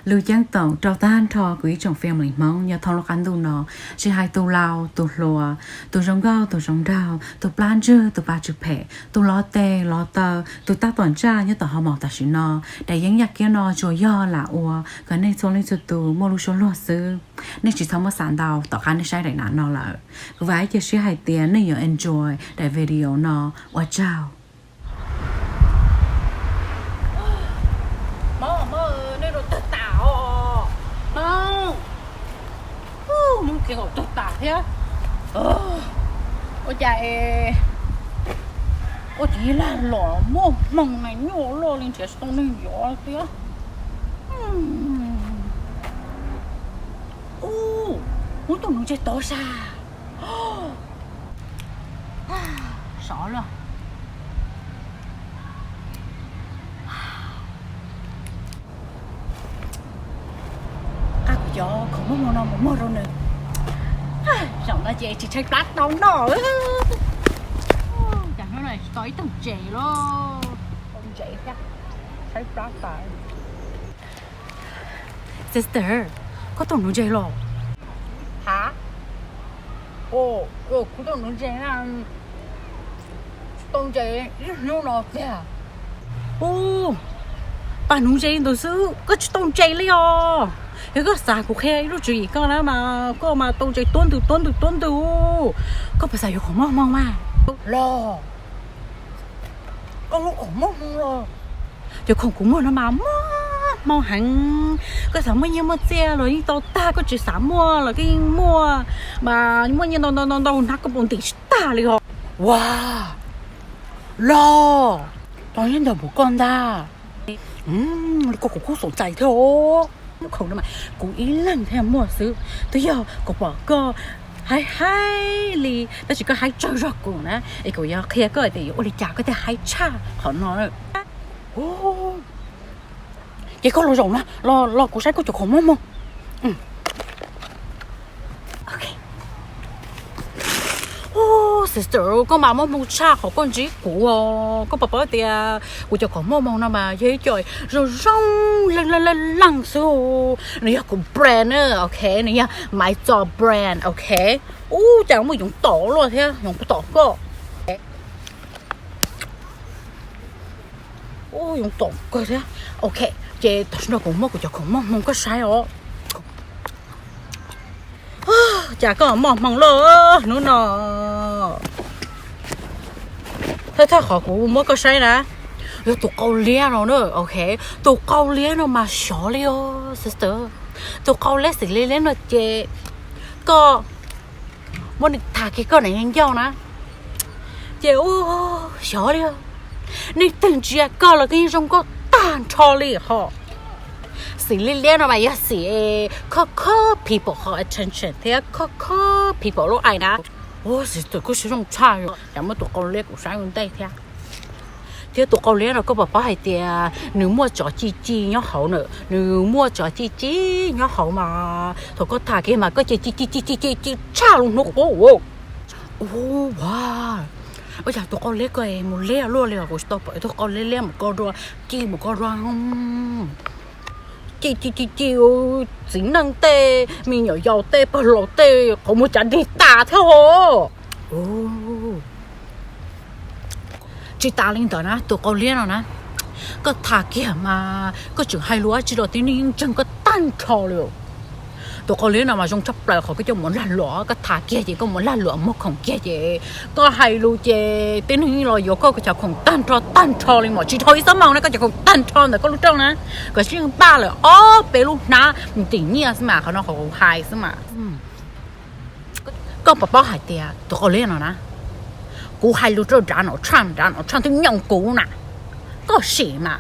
Lub ceeb toom rau tag nrho kuv ib tsoom family Hmoob nyob thoob lub qab ntuj no, tsis hais tus laus tus hluas, tus zoo nkauj tus zoo nraug, tus plab ntswg tus plab tsw phem, tus lov tes lov taw, tus tab tom ntsaj nyob tom ho mos tam sim no. Daim yeeb yaj kiab no tsuas yog lam ua kom nej txhua leej txhua tus muaj lub suab luag xwb. Nej tsis txhob muab xav ntau tom qab nej saib daim nav no lawm. Kuv vam ib cia siab hais tias nej yuav enjoy daim video no. Ua tsaug. Mog, mog, nej rau tawg tas os. Mog, mog, khev kom tawg tas thiab. Ua cas es ua tsis lag los muaj hmoo na, nyuaj loj li nrhiav tsis tau neeg yuav thiab. Ub, muab tus nuv ntseg tod sas. Sov lawm. Qab kuv cov khoom muaj hmoo no mus muag rau nws. Zaum no ces tsis tshaib plab tau noj. Cas hnub no tsis tau ib tug ntses los. Tau ntses thiab, tshaib plab tas. Sister, koj tau nuv ntses los? Ha? Kuv tau nuv ntses na, tsis tau ntses ib hnub no tiag. Ub, pab nuv ntses ntawd xwb koj tsis tau ntses li os. Yog koj xav kuv qhia ib lub tswv yim koj na mas koj mas tau ntses tuab ntws tuab ntws tuab ntws. Koj puas xav yuav khoom muaj hmoo mas? Los, koj lub khoom muaj hmoo los? Cov khoom kuv muag no mas muaj hmoo heev. Koj xav muaj nyiaj muaj txiaj los yeej tau tag, koj tsis xav muaj los koj yeej muaj. Mas muaj nyiaj ntau ntau ntau ntau hnab koj puas ntim tsis tag li os. Ua, los, tau nyiaj ntau npaum koj ntag. Li koj kuv kuj xom txais thiab. Khoom no mas kuv ib leeg thiaj muaj xwb. Twb yog kuv pom koj haib haib li, tab sis koj haib tsawg zog kuv na, es kuv yuav qhia koj tias yuav ua li cas koj thiaj haib tshaj qhov no. Ces koj los zaum no, los kuv saib koj cov khoom muaj hmoo. Sister, koj mas muaj hmoo tshaj qhov koj ntsib kuv os. Koj puas paub tias kuv cov khoom muaj hmoo no mas yog ib co zoo zoo leej leej leej leej xwb. Nws yog kuv brand na, ok, nws yog Maiv Txos brand, ok. Ub, cas muaj yoov tom luaj thiab, yoov tom koj. Ub, yoov tom kawg thiab. Ok, ces tam sim no kuv muab kuv cov khoom muaj hmoo koj saib os. Cas koj muaj hmoo lawm hnub no. Thawj thawj qhov kuv muab koj saib na, yog tus qau liab no na, ok. Tus qau liab no mas xyov li os sister. Tus qau liab xim liab liab no ces koj muab nws tham kiag koj niam ncauj na, ces ub, xyov li os. Neeg twg ntsia koj los koj yeej zoo nkauj tag nrho li ho. Xim liab liab no mas yog xim kho kho people ho attention thiab kho kho people lub aim na. Ub, sister, koj siab zoo tshaj, cas muab tus qau liab kuv saib ua ntej thiab. Thiab tus qau liab no koj puas paub hais tias nws muaj tsov ci ci nyob hauv na, nws muaj tsov ci ci nyob hauv mas thaum koj tham kiag mas koj ci ci ci ci ci ci ci tshaj lub hnub qub. Ua, ua cas tus qau liab ko mus liab luaj li os, kuv tsis tau pom tus qau liab liab mus ko dua, ci mus ko dua. Ci ci ci ci, txiv neej tej, me nyuam yaus tej, pawg laus tej qhov muag cav dig tas thiab ho. Tsis tas li ntawd na, tus qau liab no na, koj tham kiag mas koj tseem hais lus dab tsi los tib neeg yeej ntseeg koj tag nrho li. Tus qau liab no mas zoo tshaj plaws qhov koj coj mus lag luam, koj tham kiag ces koj mus lag luam muag khoom kiag ces koj hais lus ces tib neeg los yuav koj cov khoom tag nrho tag nrho li mas tsis dhau ib xuab moos na koj cov khoom tag nrho ntawm koj lub rooj na, kom yeej npaj lawm ob peb lub hnab ntim nyiaj xwb mas, qhov no qhov kuv hais xwb mas. Koj puas paub hais tias tus qau liab no na, kuv hais lus rau Donald Trump, Donald Trump twb nyooj kuv na. Koj sim mas,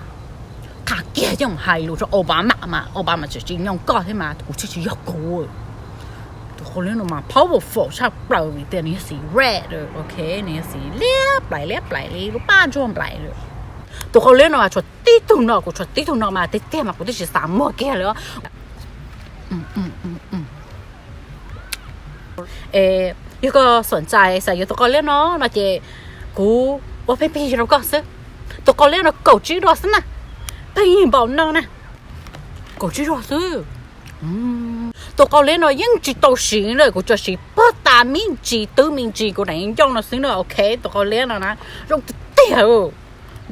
tham kiag coj mus hais lus rau Obama mas Obama tseem tsis nyooj koj thiab mas kuv thiaj tsis yog kuv. Tus qau liab no mas powerful tshaj plaws vim tias nws yog xim red, ok, nws yog xim liab plais liab plais li lub paj ntsuag nplais. Tus qau liab no mas tshuav tib tug no, kuv tshuav tib tug no mas tiag tiag mas kuv twb tsis xav muag kiag li. Yog koj xom txais xav yuav tus qau liab no no ces kuv ua pheej pheej rau koj xwb. Tus qau liab no kaum tsib dollar xwb na, pheej yig npaum no na. kaum tsib zaug xwb. Tus qau liab no yeej tsis tau siv na, kuv tsuas siv puag ta me ntsis twb me ntsis kuv daim ncauj no xwb na, ok. Tus qau liab no na zoo tiag tiag,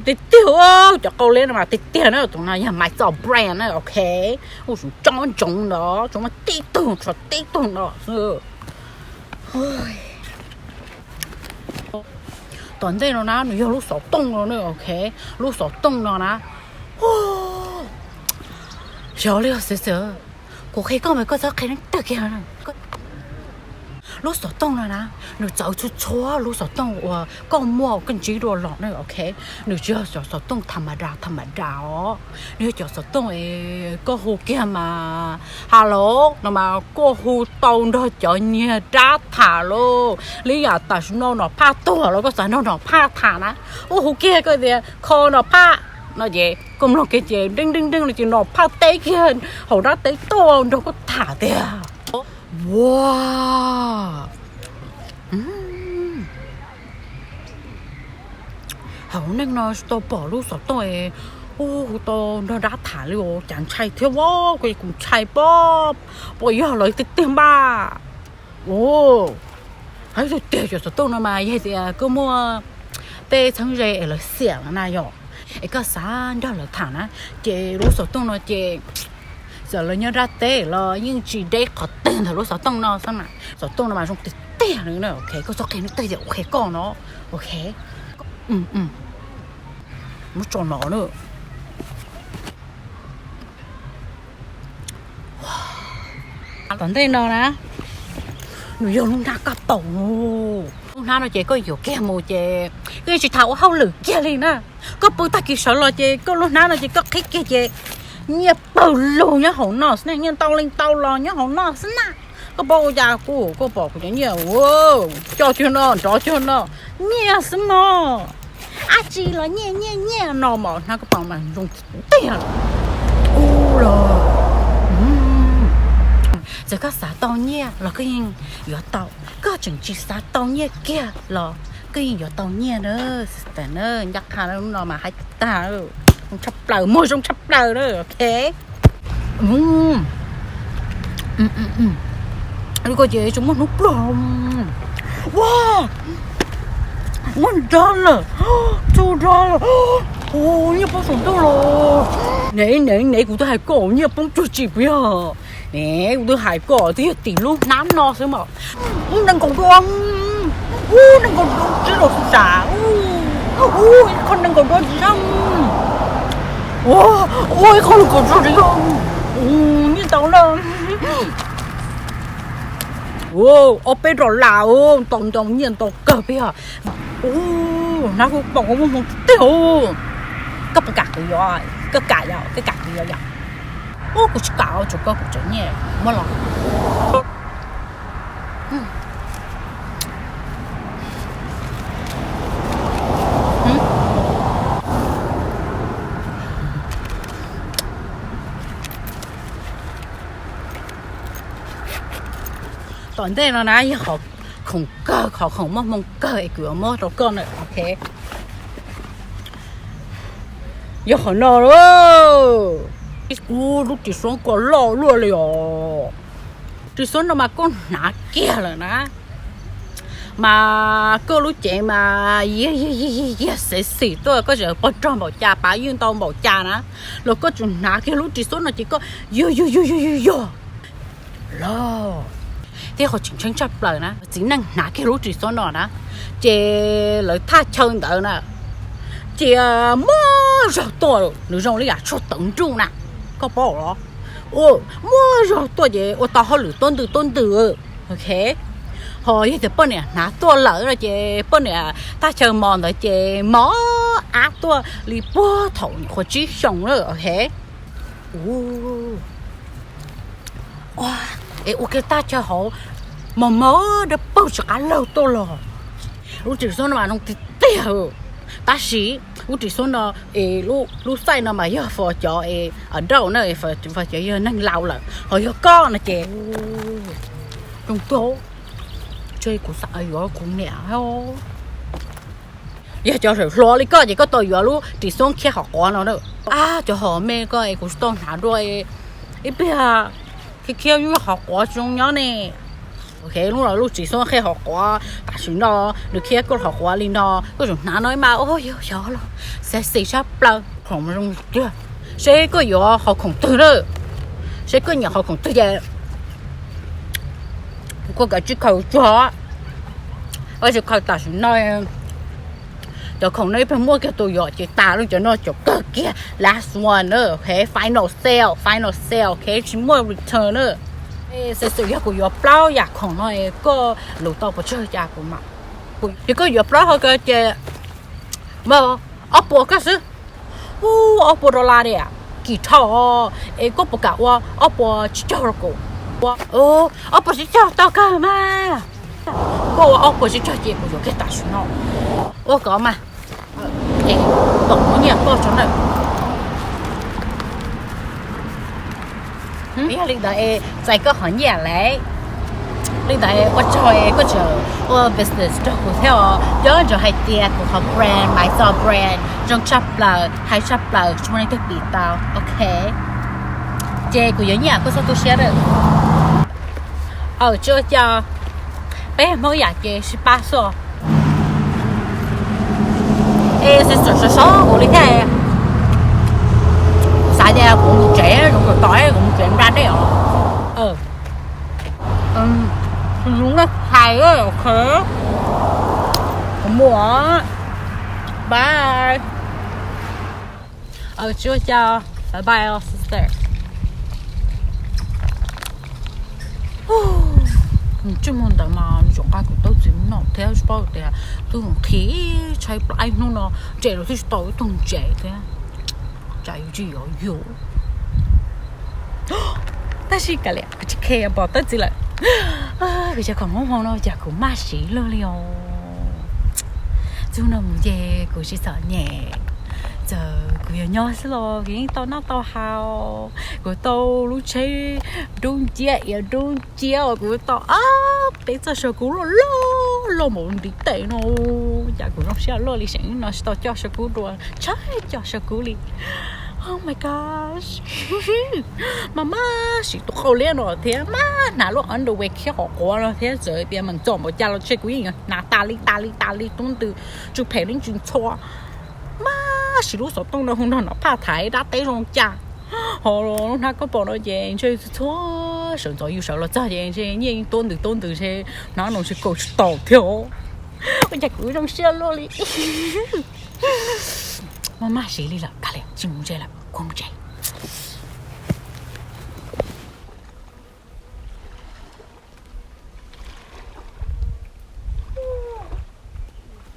tiag tiag, cov qau liab no mas tiag tiag na, tus no yog Maiv Txos brand na, ok. Ua tsob ntsoov ntawd tsuas muaj tib tug, tsuas tib tug no xwb. Tom ntej no na nws yog lub xov tooj no na, ok. Lub xov tooj no na, xyov li xwb xwb, kuv qhia koj mas koj txhob qhia leej twg kiag. Lub xov tooj no na, nws txawv txhua txhua lub xov tooj uas koj muaj koj ntsib dua los na, ok. Nws tsis yog cov xov tooj tham ma da tham ma da os, nws yog cov xov tooj es koj hu kiag mas hello no mas koj hu tau nrog cov niag dab tham lauj. Li yam tam sim no Nom Phaj tuag los koj xav nrog Nom Phaj tham na, koj hu kiag koj tias kho Nom Phaj no ces koj mloog kiag ces deej deej deej no ces Nom Phaj teb kiag hauv dab teb tuaj nrog koj tham tiag. Ua hauv neej no tsis tau pom lub xov tooj es hu tau nrog dab tham li os, cas ntshai thiab os, kuv ntshai pob, puas yog lawv tiag tiag npaj. Hais tiag tiag cov xov tooj no mas yog tias koj muaj tej txheeb ze es lawv xiam lawm na yom, es koj xav nrog lawv tham na, ces lub xov tooj no ces txawm lawv nyob dab teb los yeej tsis deb qhov twg ntawm lub xov tooj no xwb na. Xov tooj no mas zoo tiag tiag li na, ok, koj txhob qhia leej twg tias kuv qhia koj no, ok. Muab tso no na. Tom ntej no na, nws yog lub hnab kab paus. Lub hnab no ces koj yuav kiag mus ces koj yeej tsis tas ua hauj lwm kiag li na. Koj pw tag kis sawv los ces koj lub hnab no ces koj qhib kiag ces nyiaj pawg lug nyob hauv no xwb na, nyiaj ntau leej ntau los nyob hauv no xwb na. Koj paub ua cas kuv, koj pom kuv cov nyiaj coj cuag no nrov cuag no, nyiaj xwb mog. Dab tsi los nyiaj nyiaj nyiaj no mas hnab kab paus mas zoo tiag. Ub los, txawm koj xav tau nyiaj los koj yeej yuav tau, koj tseem tsis xav tau nyiaj kiag los koj yeej yuav tau nyiaj na. Sister na, ncaj qha lub no mas hais tag, zoo tshaj plaws, muag zoo tshaj plaws na, ok. Lub ko ces tsis muaj hnub pluag. Ua, muaj nrog lawm, txog nrog lawm. Nyiaj poob saum ntuj los. Ne ne ne, kuv twb hais koj nyiaj poob tsuag tsis puas yog? Ne, kuv twb hais koj twb yog tim lub hnab no xwb mas. Ub, nees nkaum dua, ub, nees nkaum dua tsis los xav, ub, ib qho nees nkaum dua tsis zoo, ub, ib qho nees nkaum dua tsis zoo. Nyiaj ntau na. Ob peb dollar, ntau ntau, nyiaj ntau kawg peb os. Ub, hnab kab paus kuv muaj hmoo tiag. Koj puas kam kuv yuav? Koj kam yom? Koj kam kuv yuav yom? Ub, kuv tsis kam, tsuav koj kuv tseem nyiaj, muab los. Tom ntej no na yog qhov khoom kawg, qhov khoom muaj hmoo kawg es kuv yuav muab rau koj na, ok. Yog qhov no lauj. Ub, lub ris xoob koj loj luaj li os. Ris xoob no mas koj hnav kiag lawm na, mas koj lub cev mas yig yig yig yig xev xim tuaj, koj tseem pog rog npaum cas, pav ywj ntau npaum cas na, los koj tsuas hnav kiag lub ris xoob no ces koj yog yog yog yog yog yog los. Thiab qhov tseem tshee tshaj plaws na, txiv neej hnav kiag lub ris xoob no na, ces lawv thaj chaw ntawd na, ces muaj zog tuaj, nws zoo li yam tshuaj tawv nruj na, koj paub los? Muaj zog tuaj ces ua tau hauj lwm tuab ntws tuab ntws, ok. Ho yog tias poj niam hnav tuaj lawm no ces poj niam thaj chaw mos ntawd ces mos ab tuaj li puag thaum nyuam qhuav tsib xyoos na, ok. Es ua kiag thaj chaw hauv mos mos dawb paug tsis qab laug tuaj los. Lub ris xoob no mas zoo tiag tiag, tab sis lub ris xoob no es lub xaij no mas yog fo cov es adult na, fo cov yog neeg laus lawm, ho yog koj no ces zoo tuag. Tseg, kuv xav yuav kuv niam. Yog cov hluas li koj ces koj tau yuav lub ris xoob khiab qhov quav no na. Ab, cov hom me koj es kuv tsis tau hnav dua, Ib pliag khiav khiav yog hom quav zoo nyob ne. Ok, lub no lub tsis xub qheb hom quav, tam sim no nws khiav koj hom quav li no, koj tseem hnav no ib mas, ua yog xyov los sexy sab plaws, khoom zoo tiag. Seb koj yuav qhov khoom twg na, seb koj nyiam qhov khoom twg ces kuv khaws kav tsij khaws tsuag. Ua tsis khaws tam sim no cov khoom no ib pliag muaj kiag tus yuam ces tas lawm, cov no cov kawg kiag last one na, ok, final sale, final sale, ok, tsis muaj return na. Xov xwm yog kuv yuav plaub yam khoom no koj lus tau pes tsawg cas kuv mam, yog koj yuav plaub hau ko ces mas ob puas koj xwb. Ub, ob puas dollar diam, kim dhau. Es koj puas kam ua ob puas tsib caug rau kuv? Ua ob puas tsib caug tau kawg mas. Koj ua ob puas tsib caug ces kuv yuav kiag tam sim no. Ua koj mas, es tom muab nyiaj koj tso na. Yog li ntawd es txais koj qhov nyiaj lawm. Li ntawd ua tsaug es koj tseem ua business rau kuv thiab os. Nco ntsoov hais tias kuv qhov brand, Maiv Txos brand, zoo tshaj plaws, hais tshaj plaws, tsis muaj leej twg piv tau, ok. Ces kuv yuav nyiaj koj txhob tu siab lawm. Aws, tsis ua cas, peb Hmoob yam ces sib pab xwb. Es xov xwm sov sov kuv li thiab. Xav tias kuv mus tsev, kuv mus tom, kuv mus tsev nra dej os. Kuv mus na, hais, ok. Kuv mus os. Bye. Tsis ua cas, bye bye os sister. Nws tsis muaj ntawd mas zoo nqa kuv tau txiv no thiab, tsis paub tias twb nqhis tshaib plab ib hnub no, ntsej los twb tsis tau ib tug ntses thiab. Cas yuav tsis yuav yus. Tab sis kav liam, kuv tsis khe pom tawb txiv lawm. Kuv cov khoom hmoob hmo no cas kuv maj siv luaj li os. Txij no mus ces kuv tsis txom nyem, txawm kuv yuav nyob xwb los kuv yeej tau noj tau haus. Kuv tau lub tsheb dub nciab iav dub nciab uas kuv tau ob peb txoj saw kub loj loj loj npaum ntiv tes no. Cas kuv zoo siab luaj li, seem no tsis tau coj saw kub dua, tshaj coj saw kub li. Oh my gosh, mas maj siv tus qau liab no thiab, maj hnav lub underwear khiab qhov quav no thiab, txawm tias mas txom npaum cas los ntshe kuv yeej yuav hnav tas li tas li tas li tub ntws, tsis phem li tsis ntxhua. Maj siv lub xov tooj no hu nrog nom phaj thaiv dab teb zoo cas. Ho lub hnab koj pom no ces ntshe txhua sawv ntxov yus sawv los txog ces ntshe nyiaj yeej tuab ntws tuab ntws ntshe, hnab no ntshe kaus tsis taus thiab. Ua cas kuv zoo siab luaj li. Maj maj siv li lawm, kav liam, tsis mus ntse lawm, kuv mus ntse.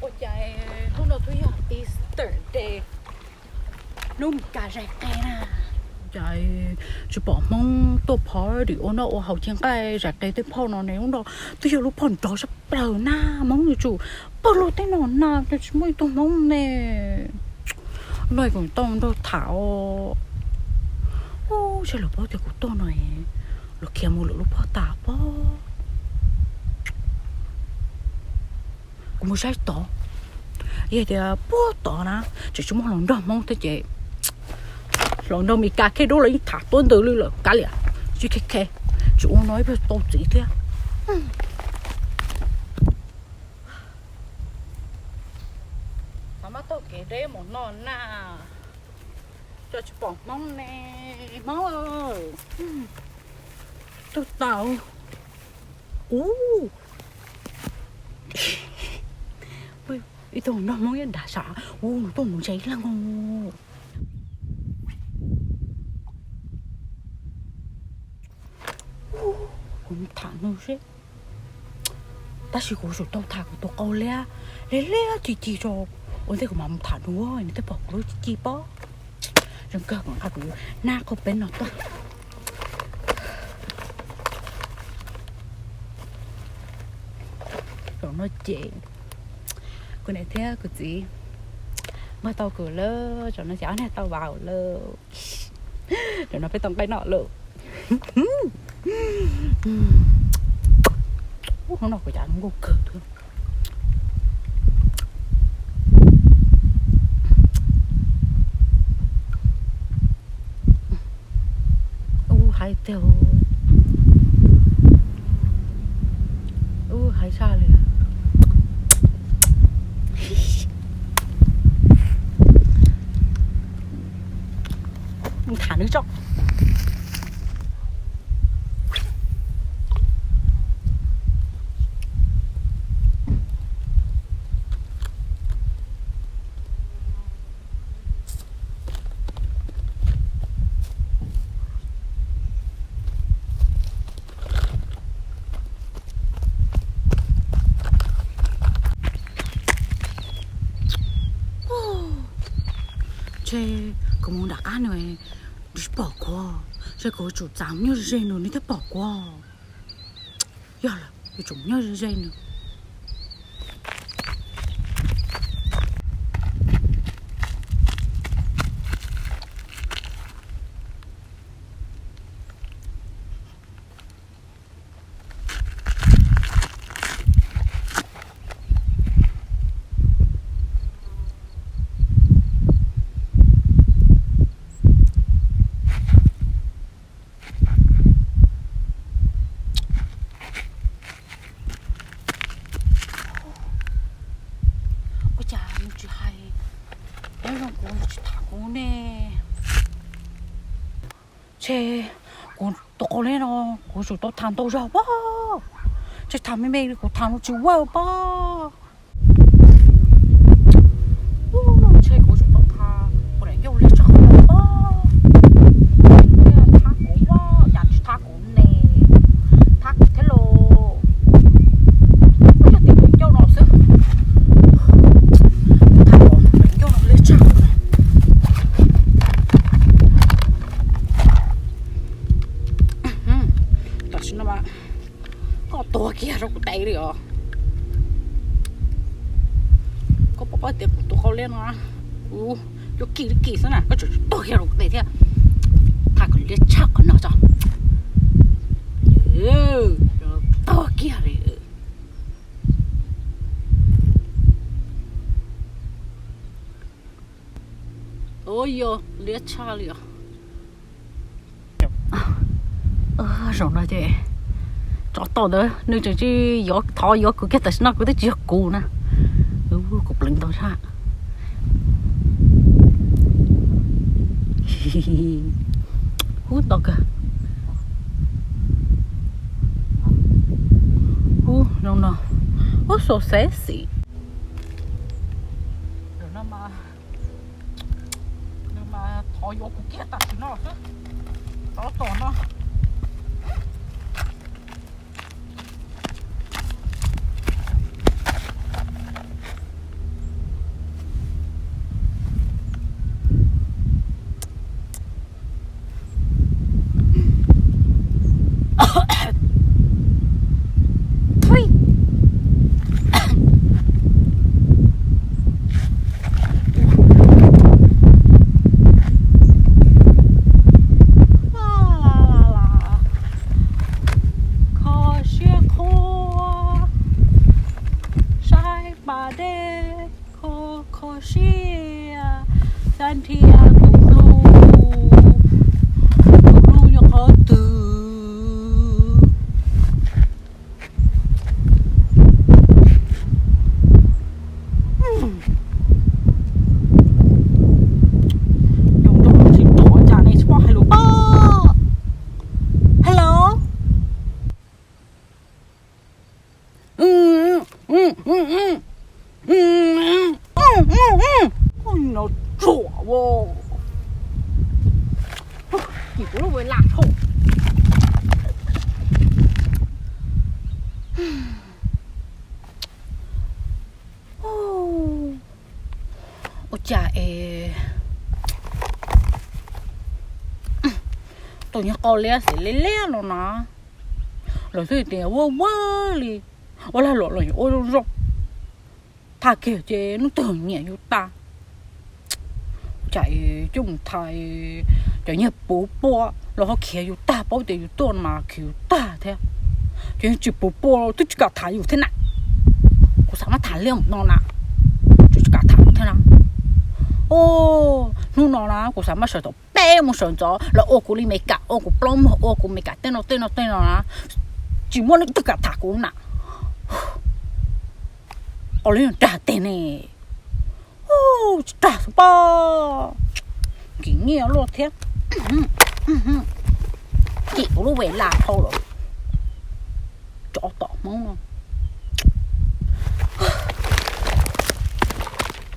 Ua cas hnub no twb yog Easter day, hnub Meskas zais qe na. Cas tsis pom Hmoob tuaj party ua noj ua haus cev nqaij zais qe tej phauj no ne, hnub no twb yog lub phauj nrov sab plaws na, Hmoob yuav tsum pawg lug tej no na, cas tsis muaj ib tug Hmoob ne. No kuv tau nrog tham os. Ub, seb lawv paub tias kuv tuaj no, lawv khiav mus lwm lub phauj tas pob. Kuv mus saib tod, yog tias puag tod na, tseem tsis muaj hluas nraug Hmoob thiab ces hluas nraug Meskas khej dub los yeej tham tuab ntws li lawm, kav liam, tsis khe khe, tsis ua no ib pliag tau txiv thiab. Thaum mab taug kev deb mus no na, tsis pom Hmoob ne, Hmoob, tug tau, ub, ib tug nrog Hmoob ib nrag sav, ub, nws tuaj mus ntse ib leeg. Kuv tham nws seb, tab sis kuv tsum tau tham kuv tus qau liab, liab liab ci ci tso, ua ntej kuv mam mus tham nws, nws thiaj pom kuv lub ci ci pob. Zoo kawg kuv nqa kuv nab qhau peb no tuaj. Zaum no ces kuv niam thiab kuv txiv npawg tau kuv lawm, zaum no ces ob niag tau vauv lawm. Zaum no peb tau nqaij noj lawm. Hnub no kuv cas nkauj kawg thiab. Hais tiag, ub, hais tshaj li. Tham nws tso. Ntshe kuv mus nram qab nws, nws tsis pom kuv, ntshe kuv yuav tsum txav nyob ze ze nws nws thiaj pom kuv. Yog lawm, yuav tsum nyob ze ze nws. Ua cas nws tsis hais, nyob zoo kuv nws tsis tham kuv ne? Ntshe kuv tus qau liab no kuv tsum tau tham ntau zaug pob, ntshe tham me me li kuv tham no tsis ua pob. Ntshe kuv tsum tau tham kuv daim ncauj liab tshaj qhov no pob. Thab kuv, cas tsis thab kuv ne, thab kuv thiab los. Kuv yog tim daim ncauj no xwb, thab kuv daim ncauj no liab tshaj. Tam sim no mas koj tuag kiag rau kuv tes li os. Koj paub paub tias kuv tus qau liab no kuv yuav kim li kim xwb na, koj tseem tuag kiag rau kuv tes thiab. Thab kom liab tshaj qhov no tso. Tuag kiag li. Ua yog liab tshaj li os. Zaum no ces tsov tom ntawd nws tseem tsis thov yuav kuv kiag, tam sim no kuv twb tsis yog kuv na. Kuv pleev ntau tshaj. Ub, ntau kawg. Ub, zoo no. Ub, so sexy. Nws mas thov yuav kuv kiag tam sim no xwb. Tsov tom no. Kho siab qhuav, saib pas dej, kho kho siab, xav nrhiav tus hlub, tus hlub nyob qhov twg. Nrog tsis pom cas ne, tsis pom hais lus pob. Hello. No tsuam, kis kuv lub vaj laj thaum. Ua cas es tus nyuag qau liab xim liab liab no na, lawv twb tias ua ua li, ua lag luam los yuav ua zoo zoo. Thaj kiag ces hnub twg nyiam yus tag. Cas coj mus tham, cov nyuag puv puaj los ho khiav yus tag, paub tias yus tuaj mas khiav yus tag thiab. Cov nyuag tsis puv puaj twb tsis kam tham yus thiab na. Kuv xav maj tham liaj mus no na, tsis kam tham thiab na. Hnub no na kuv xav maj sawv tau peb teb mus sawv ntxov los ua kuv li Mes Kas, ua kuv plaub mug, ua kuv Mes Kas tej no tej no tej no na, tsis muaj leej twg kam tham kuv na. Ua li dag teg ne, tsis dag xwb pob, kim nyiaj luaj thiab, kim kuv lub ves las dhau lawm, tsov tom Hmoob no.